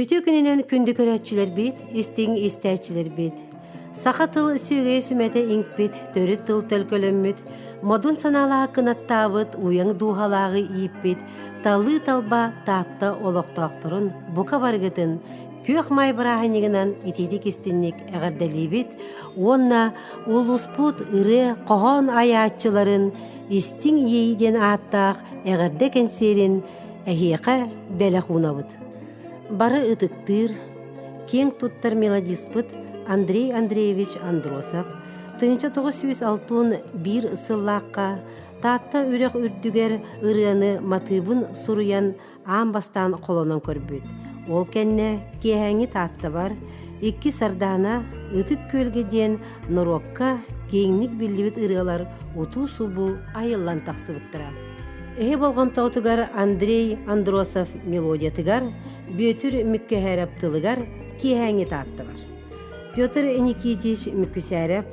Үтүө күнүнэн күндү көрөөччүлэрбит, истиҥ истээччилэрбит. Саха тыл сүөгэйэ сүмэтэ иҥпит, төрүт тыл төлкөлөммүт, модун санаалаах кынаттаабыт, уйаҥ дууһалааҕы ииппит, талыы талба Таатта олохтоохторун бука барыгытын Күөх Маай бырааһынньыгынан итиитик истинник эҕэрдэлиибит уонна улууспут ырыа хоһоон айааччыларын Истиҥ иэйии диэн ааттаах эҕэрдэ кэнсиэрин эһиэхэ бэлэх уунабыт. Бары ытыктыыр, киэҥ туттар мелодиспыт Андрей Андреевич Андросов 1961 сыллаахха Таатта үрэх үрдүгэр ырыаны матыыбын суруйан аан бастаан холонон көрбүт. Ол кэннэ киэһээҥҥи Тааттабар икки Сардаана Ытык Күөлгэ диэн норуокка киэҥник биллибит ырыалар утуу-субуу айыллан тахсыбыттара. Эһи болҕомтоҕутугар Андрей Андросов мелодиятыгар, Бүөтүр Мүккэһээрэп тылыгар киэһээҥҥи Тааттабар. Петр Никитич Мүккүсээрэп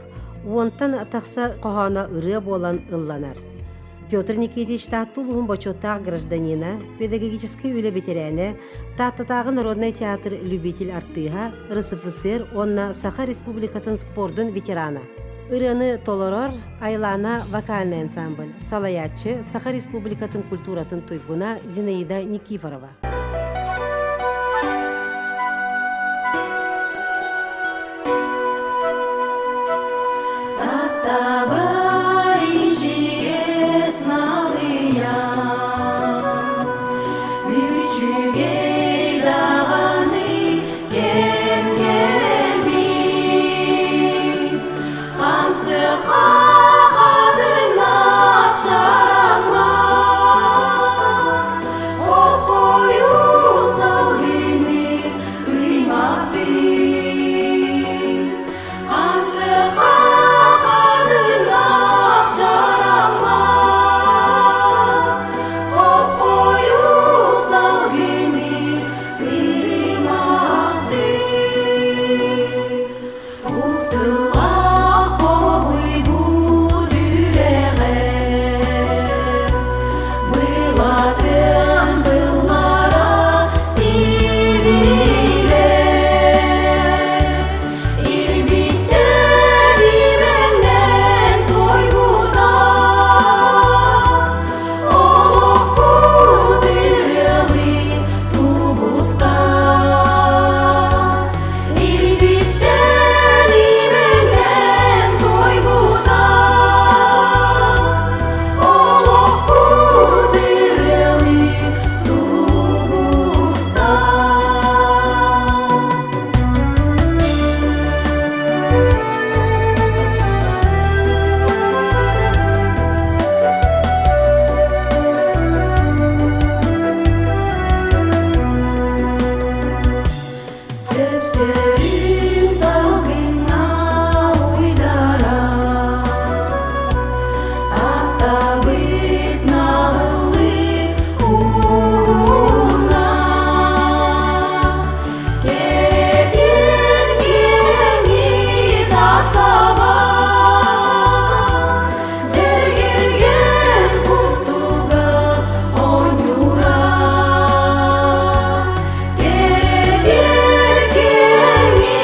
уонтан тахса хоһооно ырыа буолан ылланар. Петр Никитич Таатта улууһун бочуоттаах гражданина, педагогическай үлэ бэтэрээнэ, Тааттатааҕы народнай театр любитель артыыһа, РСФСР уонна Саха Республикатын спордун ветерана. Ырыаны толорор Айлана вокальный ансамбль, салайааччы Саха Республикатын культуратын туйгуна Зинаида Никифорова. Үчүгэй даҕаны кэм кэлбит, Хамсыка хатыҥнаах чараҥҥа Хоп-хойуу салгыны ыймахтыы. Хамсыка хатыҥнаах чараҥҥа Хоп-хойуу салгыны ыймахтыы. Усуллах хоһуйбут үрэҕэр Былатын тыллара тиийдилэр. Илбистэн имэҥнэн туойбута, Олохпут ырыалыы тубуста. Илбистэн имэҥнэн туойбута, Олохпут ырыалыы тубуста. Сөп-сөрүүн салгыҥҥа уйдаран, Таптабыт налылык уһунна. Кэрэтин киэҥи таптабар, Дьэргэлгэн кустуга оонньуура. Кэрэтин киэҥи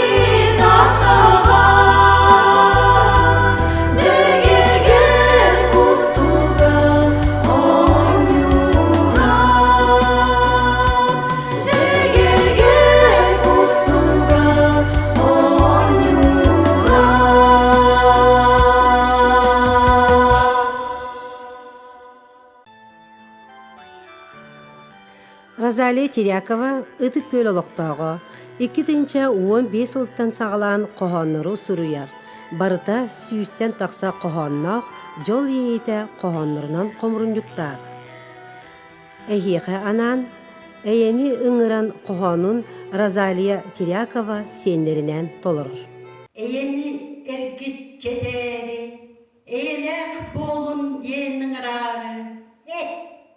таптабар, Дьэргэлгэн кустуга оонньуура. Дьэргэлгэн кустуга оонньуура. Розалия Терякова Ытык Күөл олохтооҕо, 2015 сылтан саҕалаан хоһооннору суруйар. Барыта сүүстэн тахса хоһоонноох дьол иэйиитэ хоһооннорунан хомурунньуктаах. Эһиэхэ анаан Эйэни ыҥыран хоһоонун Розалия Терякова сиэннэринээн толорор. Эйэни эргиччэтээри, эйэлээх буолун диэн ыҥыраары эт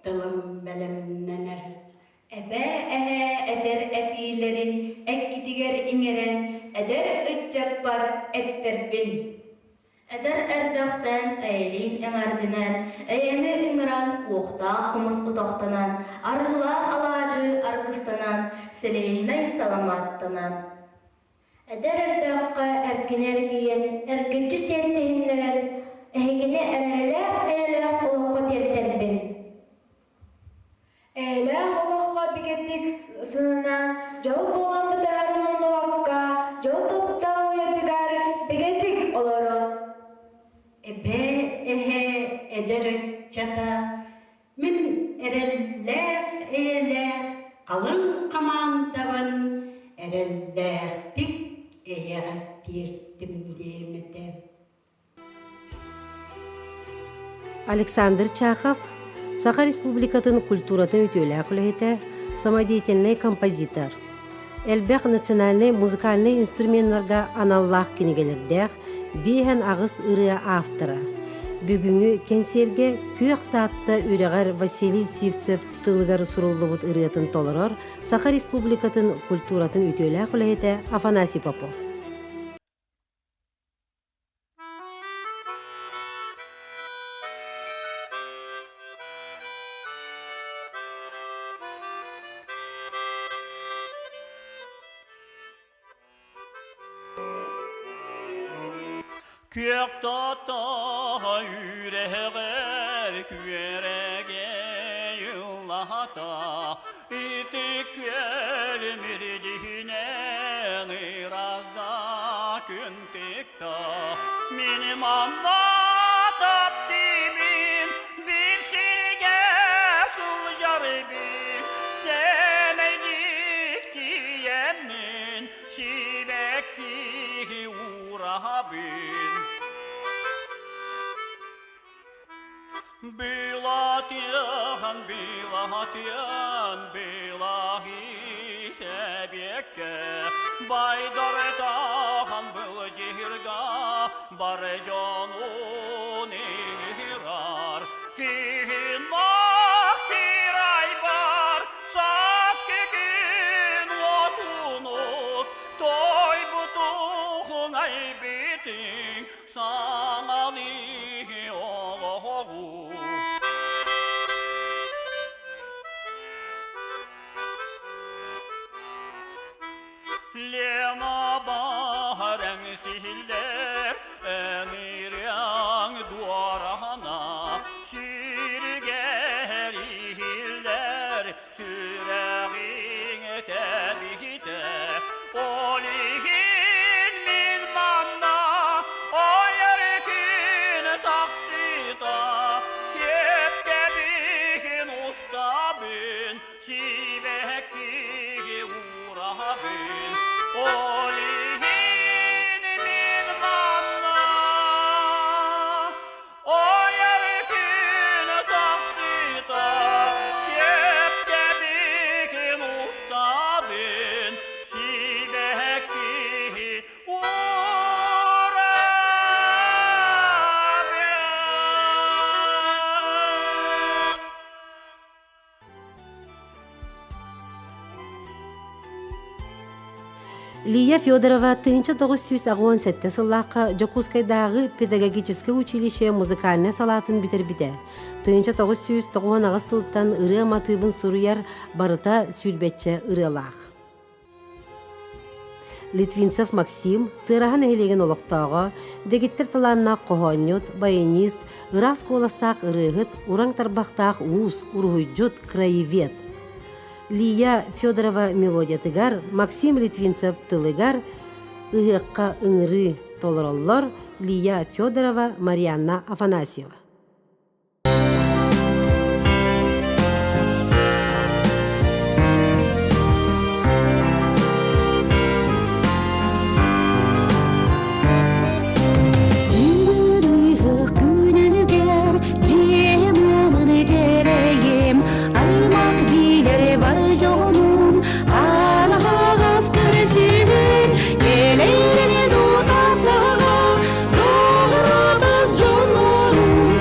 тылым бэлэмнэнэр. Эбээ эһээ этэр этиилэрин эккитигэр иҥэрэн эдэр ыччаппар эттэрбин. Эдэр эрдэхтэн эйэлиин эҥэрдинэн, эйэни ыҥыран, уохтаах хомус утахтанан, арыылаах алаадьы аргыстанан, сэлиэһинэй саламааттанан. Эдэр эрдэххэ эркини эргийэн, эргиччи сиэттиһиннэрэн, эһигини эрэллээх эйэлээх олоххо тиэрдэрбин. Эйэлээх олоххо бигэтик сынынан, дьол буолан бытаарын умнубакка, дьол таптал уйатыгар бигэтик олорун. Эбээ эһээ эдэр ыччата мин эрэллээх эйэлээх халыҥ хамаандабын эрэллээхтик эйэҕэ тиэртим диэм этэ. Александр Чахов Саха Республикатын культуратын үтүөлээх үлэһитэ, самодеятельнай композитор. Элбэх национальнай музыкальнай инструменнарга аналлаах кинигэлэрдээх 58 ырыа автора. Бүгүҥҥү кэнсиэргэ Күөх Таатта үрэҕэр Василий Сивцев тылыгар суруллубут ырыатын толорор Саха Республикатын культуратын үтүөлээх үлэһитэ Афанасий Попов. Күөх тото үрэҕэр күөрэгэй ыллаһата ити күөл мирдиһинэн ыразда күн тикта мин манна таптыыбын биир сиргэ сылдьарбын сэмэйдик тиийэммин сибэкки уураһабын Билатыан, билатыан, билаһи сэбиэккэ Байдар тахан былдьыырга бар дьонун ыһырар. Киһинах кирайбар сааскы күн уотунут Тойбутуһун айбитиҥ саҥалыы олоҕу. Лена баһаран сиһиллэр ыҥырыаҥ дуораһана сүргэр иһиллэр сүрэҕиҥ тэбиһитэ ол иһин мин манна ойор күн тахсыыта киэпкэбиһин устабын сибэкки уурабын ол иһин мин манна Ойор күн тахсыыта киэпкэбиһин устабын сибэкки уурабын. Лия Федорова 1987 сыллаахха Дьокуускайдааҕы педагогическай училище музыкальнай салаатын бүтэрбитэ. 1998 сылтан ырыа матыыбын суруйар барыта сүүрбэччэ ырыалаах. Литвинцев Максим, Тыараһа нэһилиэгин олохтооҕо, дэгиттэр талааннаах хоһоонньут, баянист, ыраас куоластаах ырыаһыт, ураҥ тарбахтаах уус, уруһуйдьут, краевед. Лия Федорова мелодиятыгар, Максим Литвинцев тылыгар «Ыһыахха ыҥырыы» толороллор Лия Федорова, Марианна Афанасьева. Күнүгэр дьиэм кэрэйим, аймах билэр бар дьонум, анаҕас көрсүһүн, кэлэрин утаппаҕа, доҕордос дьоннорум.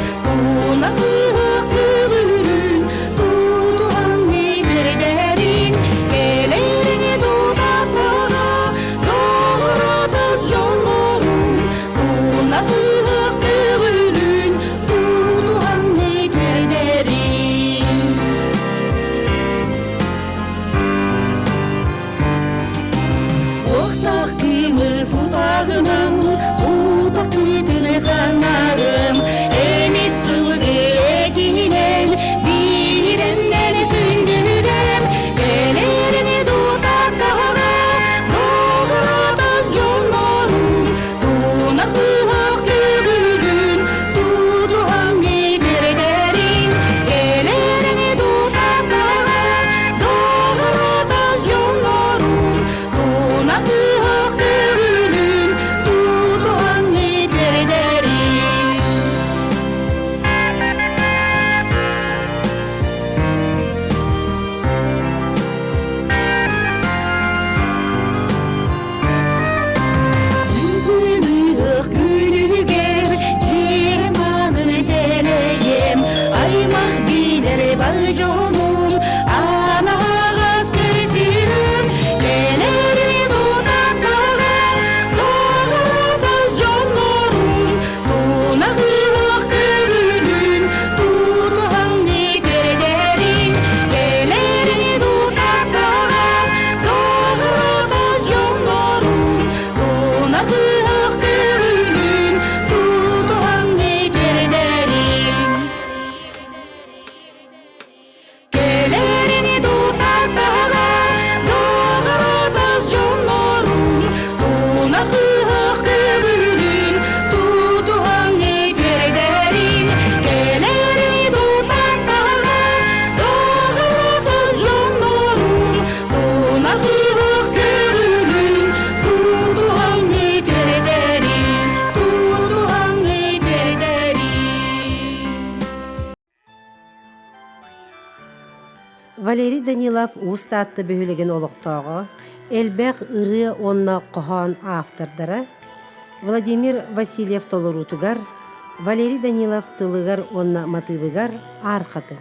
Валерий Данилов Уус Таатта бөһүөлэгин олохтооҕо, элбэх ырыа уонна хоһоон автордара, Владимир Васильев толоруутугар, Валерий Данилов тылыгар уонна матыыбыгар аархатын.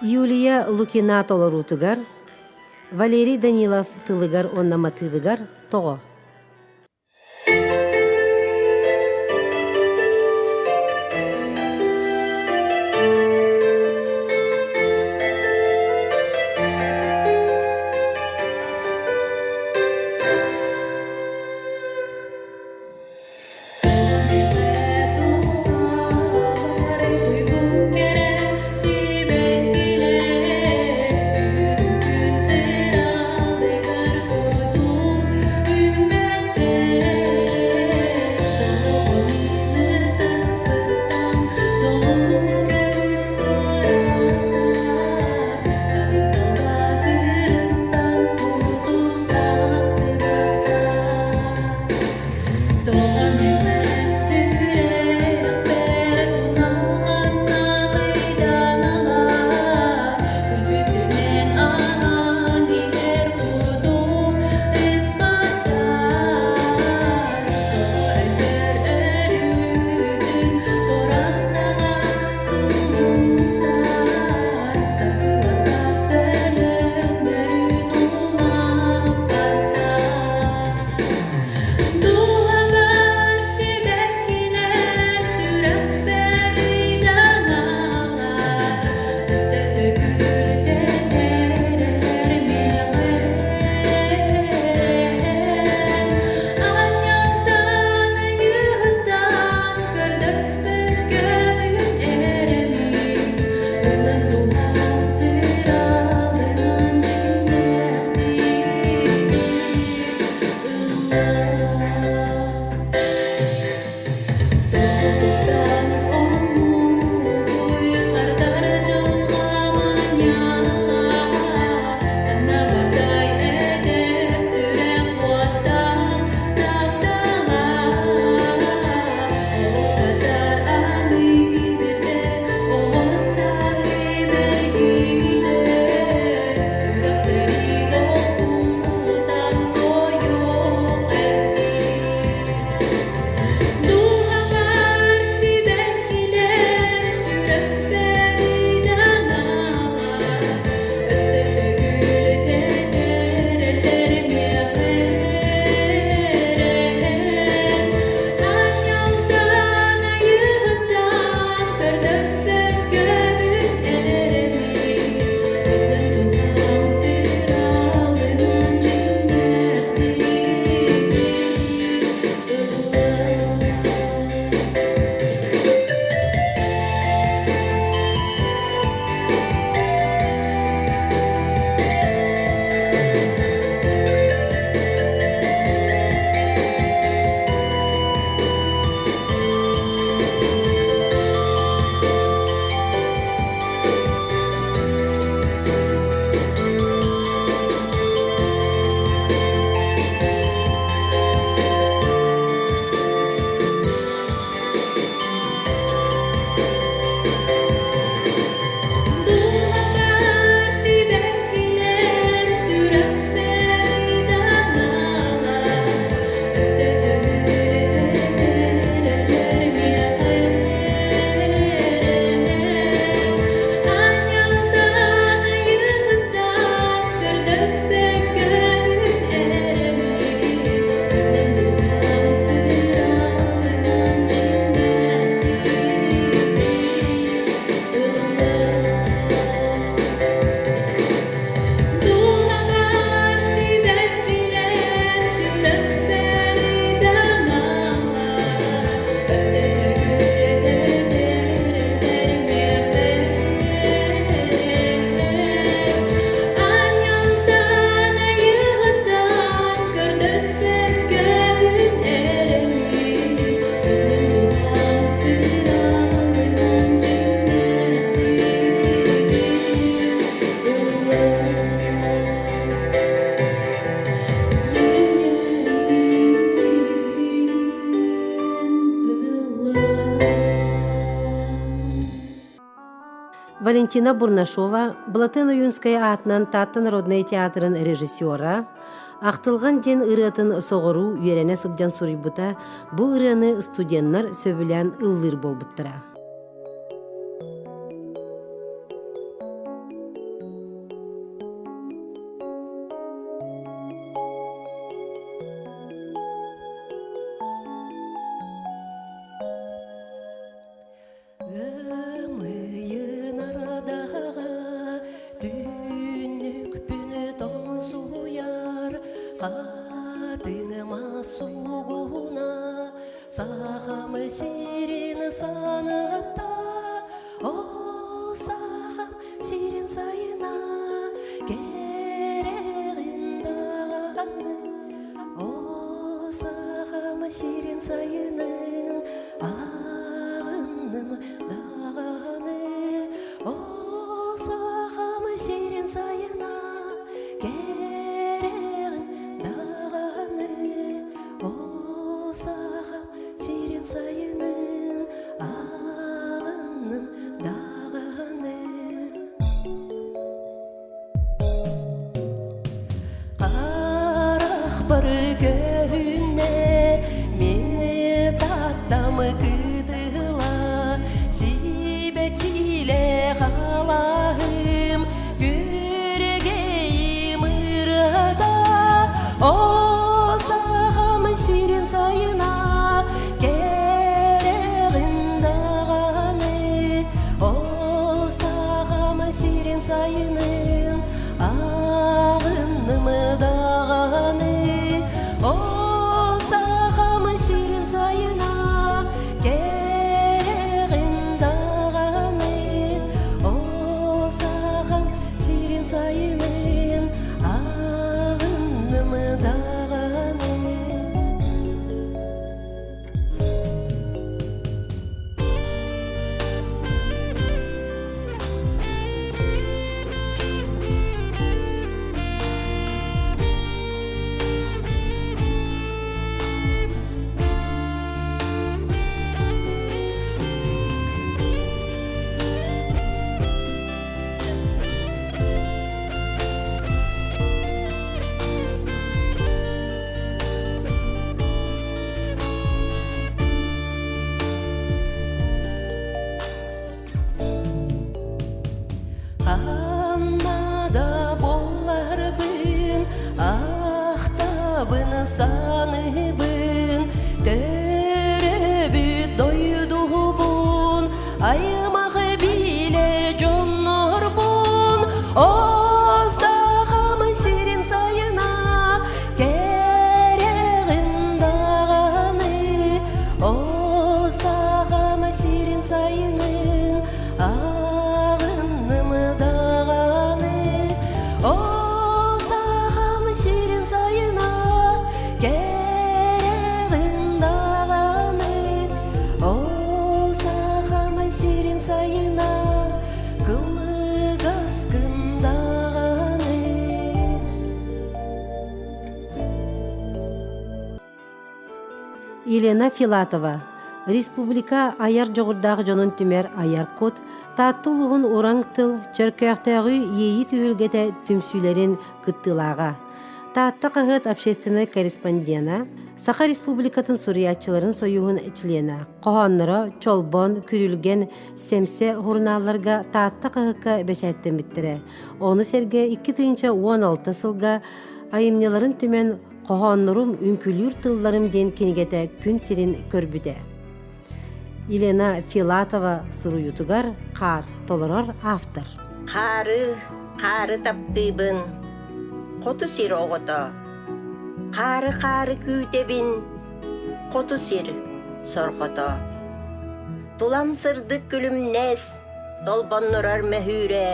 Юлия Лукина толоруутугар, Валерий Данилов тылыгар уонна матыыбыгар тоҕо? Сибэккилэр, үрүҥ күн сыралыгар курдук. Валентина Бурнашова Былатыан Ойуунскай аатынан Таатта народнай театрын режиссера, Ахтылҕан диэн ырыатын соҕуруу үөрэнэ сылдьан суруйбута, бу ырыаны студеннар сөбүлээн ыллыыр буолбуттара. Ымыйын арадаҕа түүнүкпүн тоҥсуйар хатыҥыма суугуна сахам сирин санатта о сахам сирин сайына кэрэҕин даҕаны о сахам сирин сайынын Ааҕынным даҕаны, оо, сахам сирин сайына, кэрэҕин даҕаны, оо, сахам сирин сайынын, ааҕынным даҕаны. Харахпар көһүннэ мин таттам кытыла сибэккилээх алаһым күргэйим ырыата О сахам сирин сайына кэрэҕин даҕаны О сахам сирин сайынын ааҕынным даҕаны О сахам сирин сайына кэрэҕин даҕаны О сахам сирин сайынын ааҕынным даҕаны. Ханна да буолларбын, ахтабын, саныыбын, төрөөбүт дойдубун, аймах билэ дьоннорбун, ол сахам сирин сайына кэрэҕин даҕаны, ол сахам сирин сайынын ааҕынным даҕаны, ол сахам сирин сайына кэрэҕин даҕаны, ол сахам сирин сайына кылгаскын даҕаны. Елена Филатова, республика айар дьоҕурдаах дьонун түмэр айар кут, Таатта улууһун Ураҥ тыл Чөркөөхтөөҕү Иэйии түһүлгэтэ түмсүүлэрин кыттыылааҕа, Таатта хаһыат общественнай корреспондена, Саха Республикатын суруйааччыларын сойууһун чилиэнэ, хоһоонноро Чолбон, Күрүлгэн, Сэмсэ сурунаалларга Таатта хаһыакка бэчээттэммиттэрэ. Ону сэргэ 2016 сылга айымньыларын түмэн Хоһооннорум, үҥкүүлүүр тылларым диэн кинигэтэ күн сирин көрбүтэ. Елена Филатова суруйуутугар хаар толорор автор. Хаары, хаары таптыыбын, хоту сир оҕото. Хаары-хаары күүтэбин, хоту сир сорҕото. Тулам сырдык күлүмнэс, толбоннурар мөһүүрэ,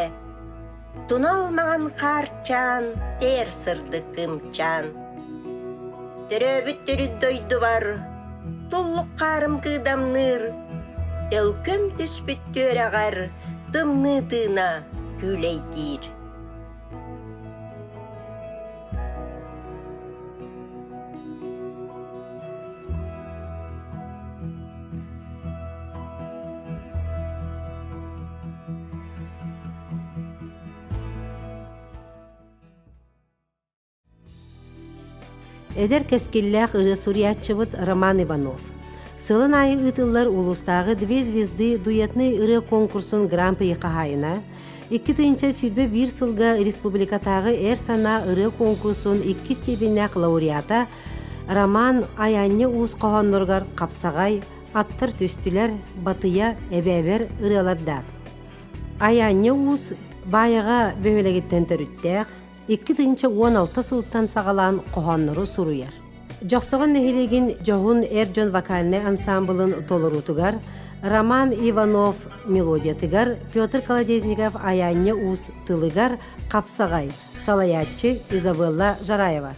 Тунал маҥан хаарчаан, тэр сырдык кымчаан. Төрөөбүт төрүт дойдубар туллук хаарым кыыдамныыр, төлкөм түспүт түөрэҕэр тымныы тыына күүлэйдиир. Эдэр кэскиллээх ырыа суруйааччыбыт Роман Иванов. Сылын аайы ыытыллар улуустааҕы «Две звезды» дуэтнай ырыа конкурсун гран-при хаһаайына, 2021 сылга республикатааҕы Эр санаа ырыа конкурсун иккис степеннээх лауреата Роман Айаанньа Уус хоһоонноругар хапсаҕай, аттар түстүлэр, батыйа, эбээбэр ырыалардаах. Айаанньа Уус Баайаҕа бөһүөлэгиттэн төрүттээх, 2016 сылтан саҕалаан хоһооннору суруйар. Дьохсоҕон нэһилиэгин дьоһун эр дьон вокальнай ансаамбылын толоруутугар Роман Иванов мелодиятыгар Петр Колодезников Айаанньа Уус тылыгар Хапсаҕай салайааччы Изабелла Жараева.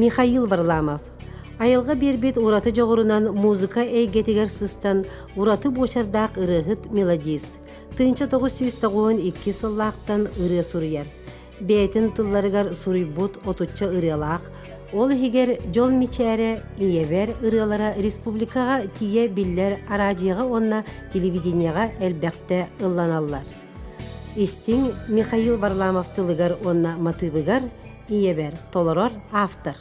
Михаил Варламов айылҕа биэрбит ураты дьоҕурунан музыка эйгэтигэр сыстан ураты буочардаах ырыаһыт мелодист 1992 сыллаахтан ырыа суруйар. Бэйэтин тылларыгар суруйбут отучча ырыалаах, ол иһигэр Дьол мичээрэ, Ийэбэр ырыалара республикаҕа тиийэ биллэр араадьыйаҕа уонна телевидениеҕа элбэхтэ ылланаллар. Истиҥ Михаил Варламов тылыгар уонна матыыбыгар Ийэбэр толорор автор.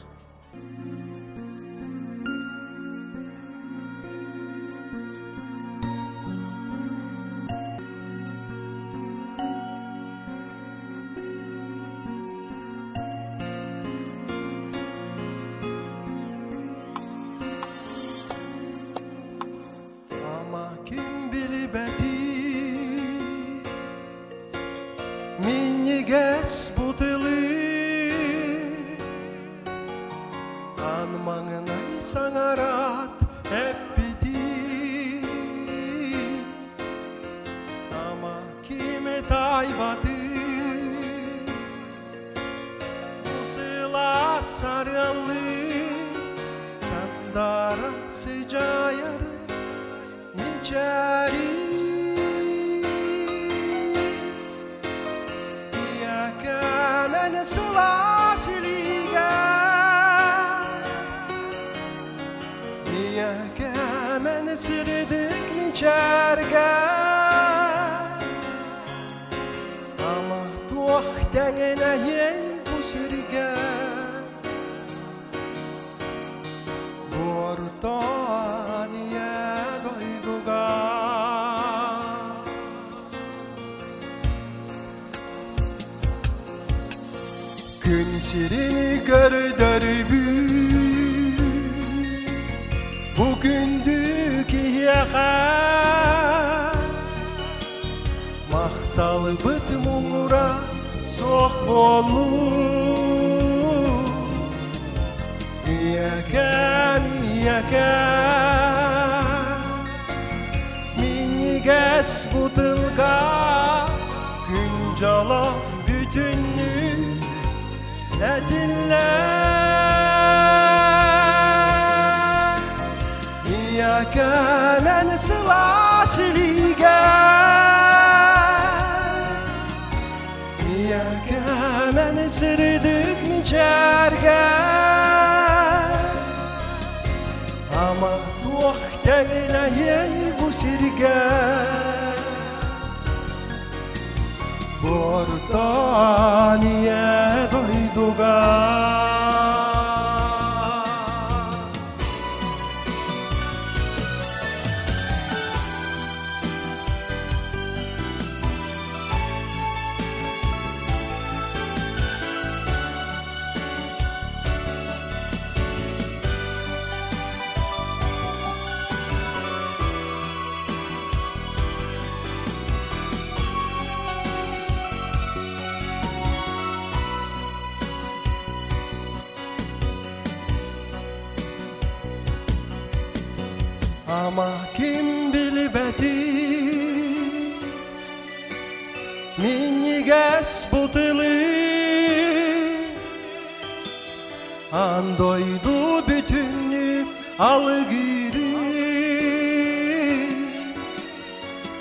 Аан маҥнай саҥараат эппитим Ама кими таайбатый Бу сылаас сарыаллыы Сандара сыдьаайар мичээрий Ийэкээмэн сылаас илиигэ Ийэкээмэн сирдик мичээргэ Ама туох тэҥинэһиэй бу сиргэ Буортоон ийэ дойдуга Күн сирин көрдөрбүт Бу күндү киһиэхэ Махталбыт муҥура суох буоллун Ийэкэм, ийэкэм Минньигэс бутылга күн дьоло бүтүннүү этиллэр Ийэкэм сылаас илиигэ Ийэкэм сырдык мичээргэ Ама туох тэҥинэһиэй бу сиргэ Буортан ийэ дойдуга Ама ким билбэти Минньигэс бутылы Аан дойду бүтүннүү алыгыры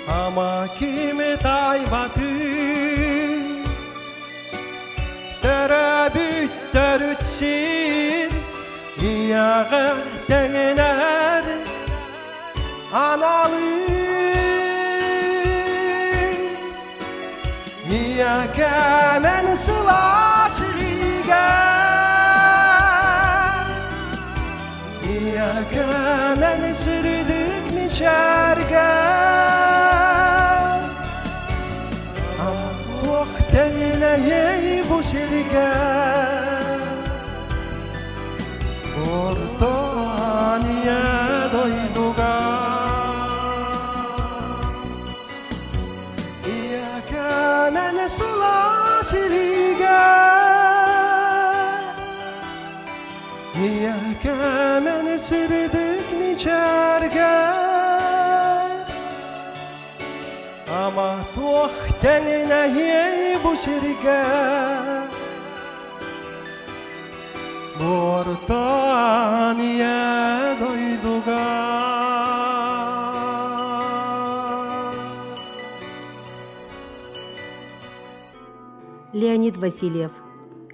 Ама кими таайбаты Төрөөбүт төрүт сир Ийэҕэ тэҥинэр аналы Ийэкээмэн сылаас илиигэ Ийэкээмэн сырдык мичээргэ Туох тэҥинэйэй бу сиргэ Орто Ания дойдуга Ийэкээмэн сылаас илиигэ Ийэкээмэн сырдык мичээргэ Ама туох тэҥинэһиэй бу сиргэ Буортан ийэ дойдуга Леонид Васильев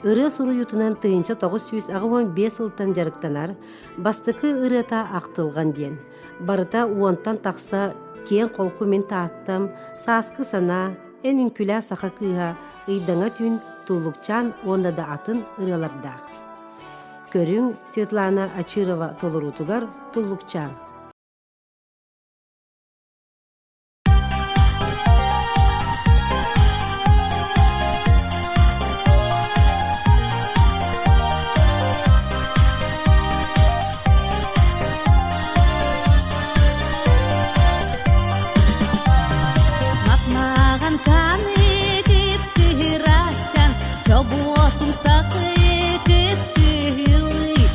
ырыа суруйуутунан 1985 сылтан дьарыктанар бастакы ырыата Ахтылҕан диэн. Барыта уонтан тахса киэҥ холку мин Тааттам, Сааскы санаа, Эн үҥкүлээ саха кыыһа, Ыйдаҥа түүн, Туллукчаан уонна да атын ырыалардаах. Көрүҥ Светлана Очирова толоруутугар Туллукчаан. Мапмаган каны кып-кырачан, Чобуотум сакы кып-кыһылый,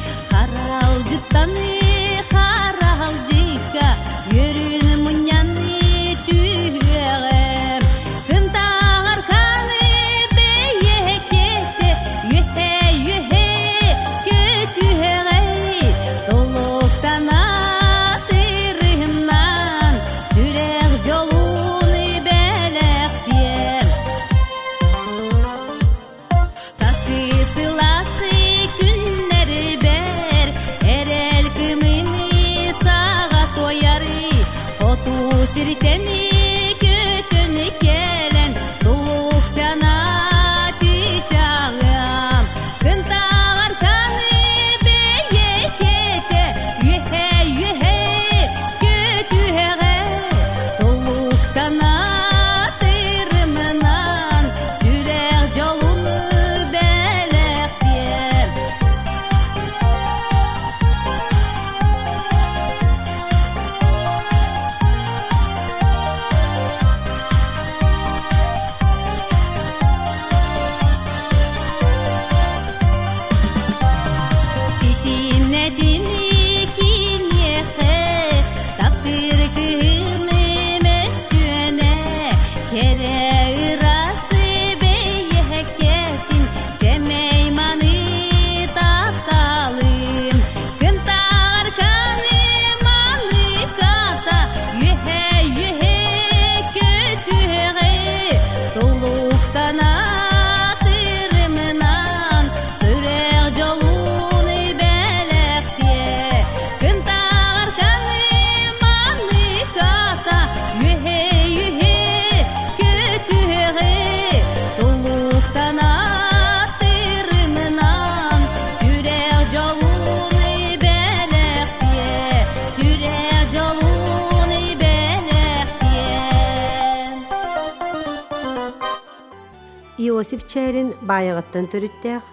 Иосиф Чээрин Баайаҕаттан төрүттээх,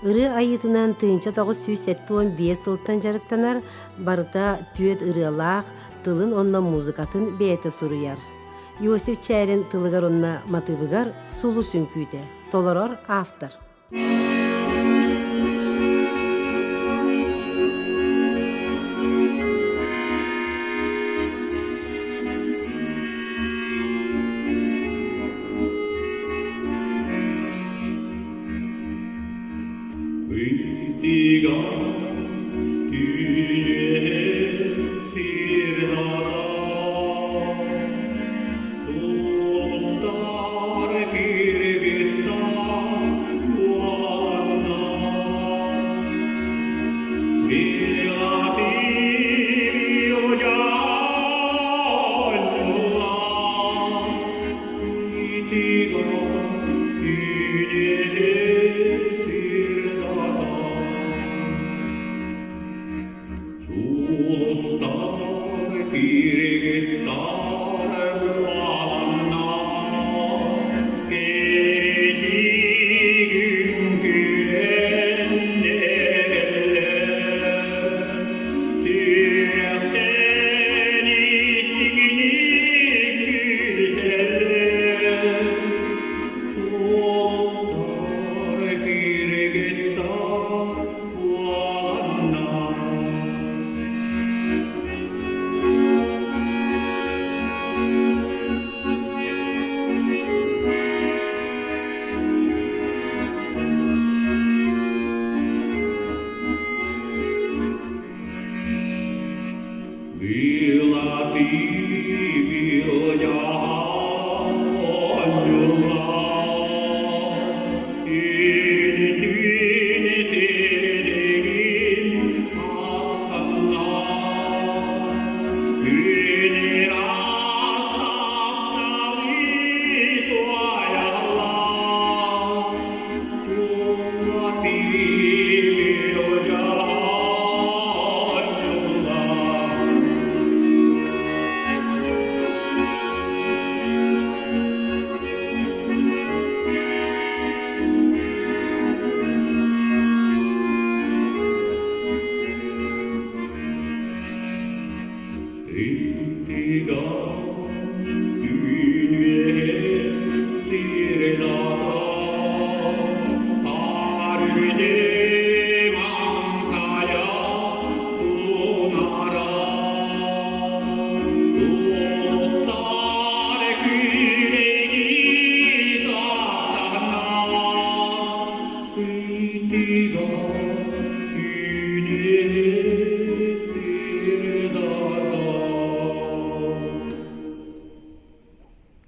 ырыа айыытынан 1975 сылтан дьарыктанар, барыта түөрт ырыалаах, тылын уонна музыкатын бэйэтэ суруйар. Иосиф Чээрин тылыгар уонна матыыбыгар Сулус үҥкүүтэ толорор автор. Тулустар киргиттар.